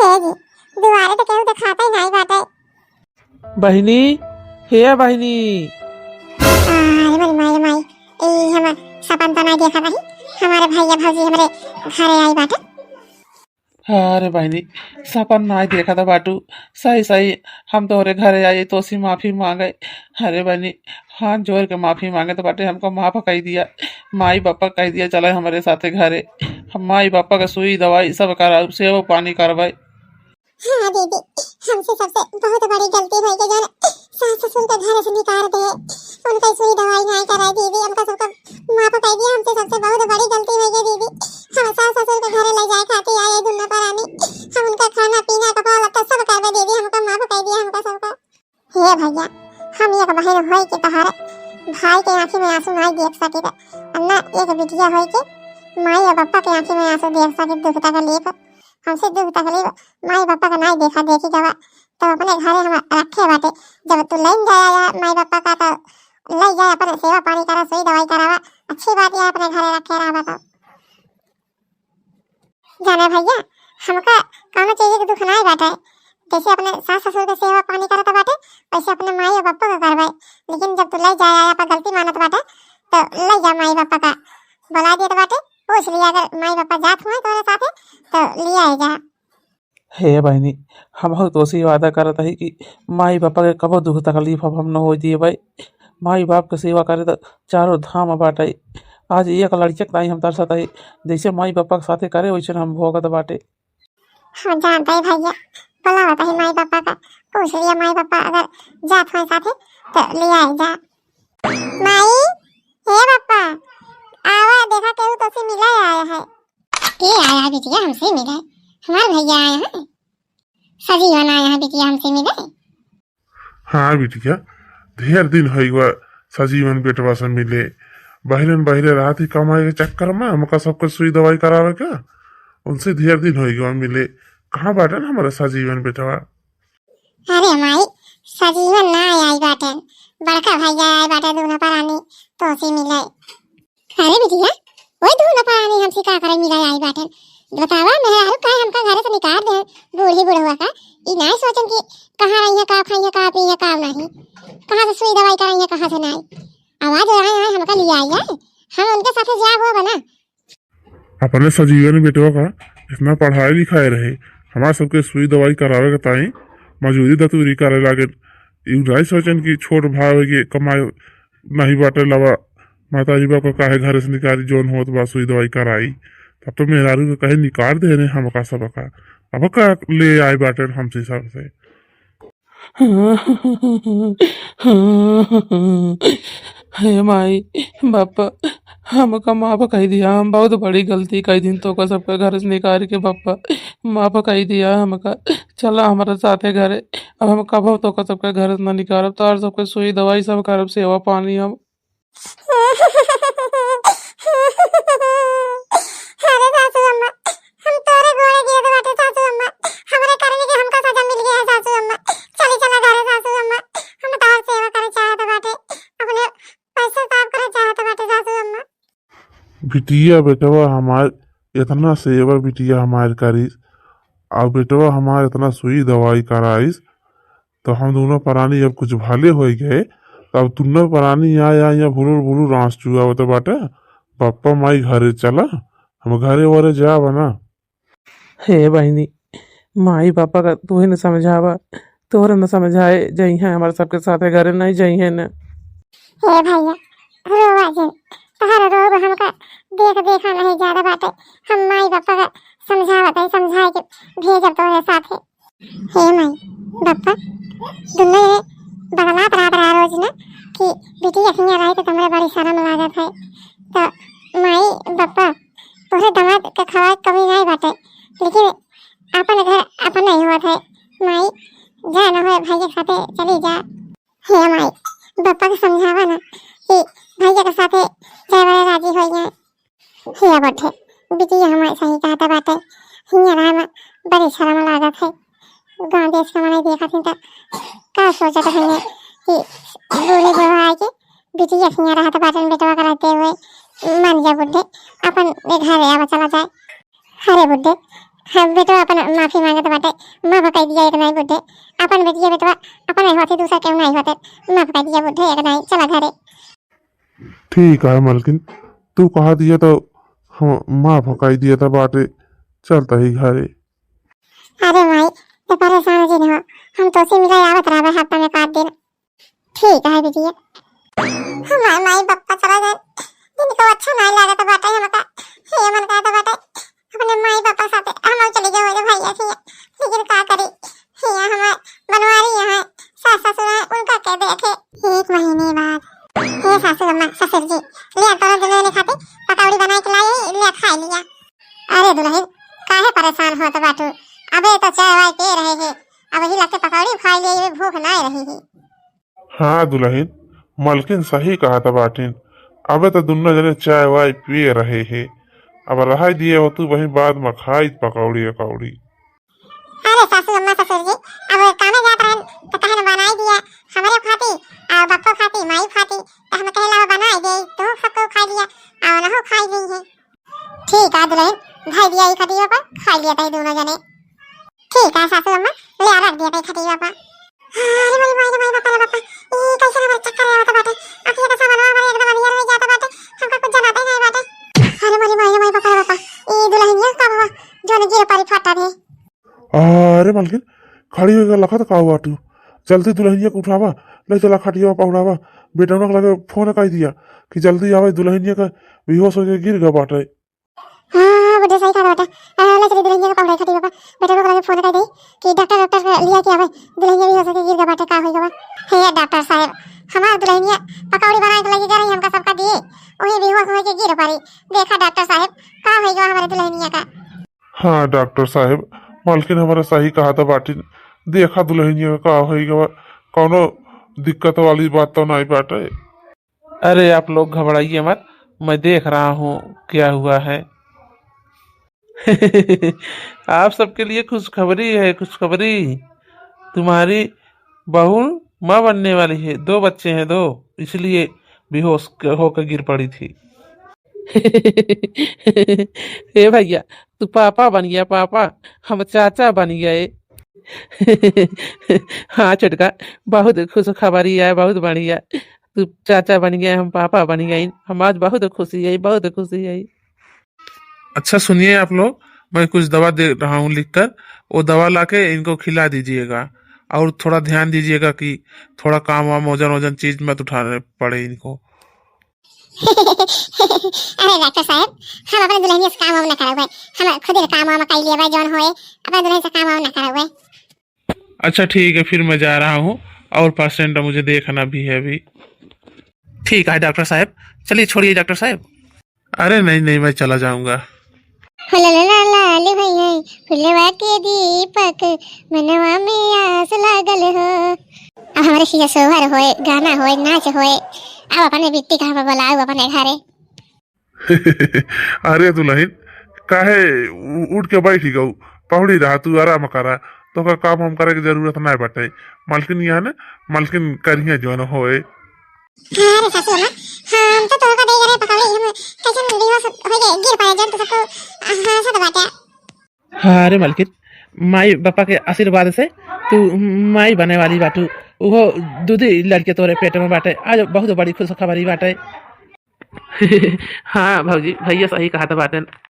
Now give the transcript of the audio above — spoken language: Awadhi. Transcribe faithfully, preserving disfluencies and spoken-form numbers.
ए जी, दुआरे तो केहू देखाता ही नाई बाटे। बहिनी, हे बहिनी। अरे मोरी माई रे माई, ई हम सपन तो नाई देखा रही, हमारे भैया भौजी हमरे घरे आई बाटे। अरे बहिनी, सपन नाई देखा था बाटू, सही सही हम तोहरे घरे आई, तोसी माफी मांगे। अरे बहिनी, हाथ जोड़ के माफी मांगे तो बाटे, हमको माफ कई दिया, माई बापा कई दिया, चला हमरे साथे घरे, हम माई बापा के सुई दवाई सब कराउब, सेवा पानी करबे। हाँ दीदी, हमसे सबसे बहुत बड़ी गलती होइ गई, जौन सास ससुर के घर से निकाल दे, उनका सुई दवाई नाई कराई दीदी, हमका सबका माफ कई दिया, हमसे सबसे बहुत बड़ी गलती होइ गई दीदी। हम सास ससुर के घरे ले जाए खातिर आए दुनो परानी, हम उनका खाना पीना कपड़ा लत्ता सब करबे दीदी, हमका माफ कई दिया, हमका सबका। हे भैया, हम एक बहिन होई के तोहरे भाई के आँखी में आंसू नाई देख सकित, और ना एक बिटिया होई के माई और पापा के आँखी में आंसू देख सकित दुख तकलीफ। हमसे दुख तकलीफ माई पापा का नाई देखा देखी गवा, तो अपने घरे हम रखे बाटे। जब तू लेन जाया माई पापा का, तो ले जाए, अपने सेवा पानी करा, सुई दवाई करावा, अच्छी बात है, अपने घरे रखे रहा तो। जाने भैया, हमका कौनो चीज के दुख नाई बाटे। जैसे अपने सास ससुर के सेवा पानी करत बाटे, वैसे अपने माई और बापा का करबे। लेकिन जब तू ले जाए, आपा गलती मानत बाटे, तो ले जा माई बापा का। बुला देत बाटे, पूछ लिया, अगर माई बापा जात हुए तोरे साथे, तो लिया जा। हे बहिनी, हमहू तोसे वादा करत हई कि माई बापा के कबो दुख तकलीफ अब हम न होए दिए भाई। माई बाप के सेवा करे त चारों धाम बाटे। आज एक लड़के के ताई हम तरसत हई, जैसे माई बापा के साथे करे वैसे हम भोगत बाटे। हम जानत हई भैया, बुलावत हई माई बापा का, पूछ लिया माई बापा अगर जात होए साथे तो ले आए जा। माई, हे बापा, आवा, देखा केहू तोसे मिले आया है। के आया है बिटिया हमसे मिले? हमार भैया आया है, सजीवन आया है बिटिया हमसे मिले। हाँ बिटिया, ढेर दिन होइ गवा सजीवन बेटवा से मिले। बहिरन बहिरे रहत ही कमाए के चक्कर में, हमका सबके सुई दवाई करावे का, उनसे ढेर दिन होइ गवा मिले। कहाँ बाटन हमारा सजीवन बेटवा? अरे माई, सजीवन ना आई बाटन, बड़का भैया आई बाटे दुनो परानी तोसे मिले। अरे बिटिया, ओए दुनो परानी हमसे का करे मिले आई बाटन? बतावा मेहरारू काहे हमका घरे से निकाल दे, बूढ़ी बुढ़वा का। ई नाई सोचन कि कहाँ रही है, का खाई है, का पी है, का नहीं, कहाँ से सुई दवाई कराई है, कहाँ से नाई। आवाज आए आए हमका लिया आई है, हम उनके साथे जाब हो बना। अपने सजीवन बेटवा का इतना पढ़ाई लिखाई रहे, हमार सबके सुई दवाई करावे के ताई मजूरी दतूरी करे लागे। यू नाई सोचन कि छोट भाई के कमाई नहीं बाटे लवा, माता जी बाप का काहे घरे से निकाली, जौन होत बा सुई दवाई कराई। तब तो मेहरारू के कहे निकाल दे रहे हमका सबका, अब का ले आए बाटे हमसे सबसे। हे माई, बापा, हमका माफ कई दिया, हम बहुत बड़ी गलती कई दिन तोका सबके घर से निकाल के, बापा, माफ कई दिया हमका। चला हमारे साथे घरे, अब हम कबो तोका सबके घर से ना निकारब, तोहर सबके सुई दवाई सब करब, सेवा पानी हम। अरे सासू अम्मा, हम तोरे गोड़े गिरत बाटे सासू अम्मा, हमरे करनी के हमका सजा मिल गया है सासू अम्मा। चली चला घरे सासू अम्मा, हम तोहर सेवा करे चाहत बाटे, अपने पैसा साफ करे चाहत बाटे सासू अम्मा। बिटिया बेटवा हमार इतना सेवा बिटिया हमार करिस, और बेटवा हमार इतना सुई दवाई कराइस, तो हम दुनो परानी अब कुछ भले होइ गए, तो अब दुनो परानी आए आए यहाँ भुलुर भुलुर आँस चुआवत बाटे। पप्पा माई घरे चला, हम घरे वरे जाब ना। हे बहिनी, माई पापा का तू ही न समझावा, तोहरे न समझाए जइहें, हमारे सबके साथे घरे नहीं जइहें न। हे भैया, रोवा जिन, तोहर रोब हमका देख देखा नहीं जात बाटे। हम माई पापा का समझावत है, समझाए के भेजब तोहरे साथे। हे माई, बप्पा, दुनो जने बगलात रहत रहा रोज न कि बिटिया हियाँ रही तो तुमरे बड़ी शर्म लागत है। तो माई, बप्पा, तोहरे दामाद के खवाए के कमी नहीं बाटे, लेकिन अपन घर अपन नहीं होत है। माई, जा न होए भाई के साथे चली जा। हे माई, बप्पा के समझावा ना कि भैया के साथे जाए वाले राजी हो जाए। हिया बैठे, बिटिया हमारे सही कहता बाटे, हिया रहे में बड़ी शर्म लागत है। गाँव देश के मनई देखत ही त का सोचत होइए कि बूढ़ी बुढ़वा आए के बिटिया हिया रहत बाटन बेटवा के रहते हुए। मान जा बुड्ढे, अपन ए घरे आवा चला जाए। अरे बुड्ढे, हाँ, बेटवा अपन माफी मांगत बाटे, दिया एक नाई बुढ़े, अपन बेटिया बेटवा अपन नाई होते, दूसर केहू नाई होते, माफ कर दिया बुढ़े एक नाई, चला घरे। ठीक है मलकिन, तू कहा दिया तो हम माफ कर दिया था बाटे, चलता ही घरे। अरे माई, तो परेशान जिन हो, हम तोसे मिला आवत रहबे हफ्ता में पाँच दिन। ठीक है बिटिया। हमार माई पापा चला गए, इनको अच्छा नहीं लागत बाटे हमका। हे मन कहत बाटे अपने माई पापा साथे हम चली गए होले भैया से, लेकिन का करी, हिया हमार बनवारी यहाँ सास ससुर हैं, उनका के देखे। एक महीने बाद, हे सासू अम्मा, ससुर जी, ले तोरा दुल्हन खातिर पकौड़ी बनाए के लाई, ले खा लिया। अरे दुल्हन, काहे परेशान होत बाटू? अबे तो चाय वाय पी रहे हैं, अब ही लगते पकौड़ी खा लिए, भूख ना रही है। हाँ दुल्हन, मलकिन सही कहत बाटिन। अबे तो दुन्नो जने चाय वाय पिए रहे हे। अब रहाई दिए हो तू, वहीं बाद में खाई पकौड़ी अकौड़ी। अरे सासू अम्मा ससुर जी, अब कामे जात रहन तो कहन बनाई दिया, हमरे खाती और बप्पो खाती, माई खाती, तो हम कहला बनाई दे, तू सबको खा लिया और नहो खाई ली है। ठीक है दुल्हन, धर दिया ई खटिया पर, खा लिया तई दोनों जने। ठीक है सासू अम्मा, ले आ रख दिया तई खटिया पर। अरे मोरी माई रे माई, बापा रे बापा, ई कैसे हमारे चक्कर आवत बाटे? अखिया का सामनवा हमारे एकदम अनियर हो जाता बाटे, हमका कुछ जनाते नहीं बाटे। अरे मोरी माई रे माई, बापा रे बापा, ई दुल्हनिया का बाबा, जो ने गिर परी फटा दे। अरे मलकिन, खड़ी होके लखत का हुआ तू? जल्दी दुल्हनिया के उठावा, ले चला खटिया पर उठावा। बेटौना के लगे फोन कर दिया कि जल्दी आवे, दुल्हनिया का बेहोश होके गिर गवा बाटे। हाँ, हाँ, बुढ़े सही कहा बाटे। आ, ले चली दुल्हनिया के पकड़े खटिया पर। बेटौना के लगे फोन कर दे कि डॉक्टर, डॉक्टर के लिया के आवे, दुल्हनिया बेहोश होके गिर गवा बाटे, का होई गवा? हे डॉक्टर साहब, हमार दुल्हनिया पकौड़ी बनाए के लगी गई, हमका सबका दिए, वही बेहोश होके गिर पड़ी। देखा डॉक्टर साहब, का होई गवा हमारे दुल्हनिया का? हाँ डॉक्टर साहब, मालकिन हमारा सही कहा था बाटिन। देखा दुल्हनिया का का होई गवा, कौनो दिक्कत वाली बात तो नहीं बाटे। अरे आप लोग घबराइए मत, मैं देख रहा हूँ क्या हुआ है। आप सबके लिए खुशखबरी है, खुशखबरी। तुम्हारी बहू माँ बनने वाली है, दो बच्चे हैं, दो, इसलिए बेहोश क-, होकर गिर पड़ी थी। ए भैया, तू पापा बन गया, पापा, हम चाचा बन गए। हाँ छोटका, बहुत खुशखबरी है, बहुत बढ़िया। तू चाचा बन गया, हम पापा बन गए, हम आज बहुत खुशी है, बहुत खुशी है। अच्छा सुनिए आप लोग, मैं कुछ दवा दे रहा हूँ लिख कर, वो दवा लाके इनको खिला दीजिएगा और थोड़ा ध्यान दीजिएगा कि थोड़ा काम वाम, वजन वजन चीज मत उठाने पड़े इनको। अरे डॉक्टर साहब, हम अपने दुल्हनिया से काम वाम ना करावे, हम खुद ही काम वाम कर लिए भाई जौन होए, अपने दुल्हन से काम वाम ना करावे। अच्छा ठीक है, फिर मैं जा रहा हूँ और पेशेंट मुझे देखना भी है अभी। ठीक है डॉक्टर साहब, चलिए छोड़िए डॉक्टर साहब। अरे नहीं नहीं, मैं चला जाऊंगा। हो ला ला ला ला, ले भाई है फुलवा के दीपक, मनवा में आस लागल हो। अब हमारे हिया सोहर होए, गाना होए, नाच होए, अब अपने बिट्टी कहाँ पर बुलाओ अपने घरे। अरे दुल्हन, काहे उ-, उठ के बैठी गऊ? पहुड़ी रहा, तू आराम करा, तोका काम हम करे के जरूरत ना बाटे। मालकिन यहाँ ने, मालकिन करिया जौन होए। हाँ रे सासू अम्मा, हम तो तोहका दे रहे पकौड़ी, हम कैसे बेहोश हो गए, गिर पड़े, जौन तो सबको हंसत बाटे। हाँ रे मालकिन, माई बापा के आशीर्वाद से तू माई बने वाली बाटू। वो दूधी लड़के तोरे पेट में बाटे, आज बहुत बड़ी खुशखबरी बाटे। हाँ भौजी, भैया सही कहत बाटेन।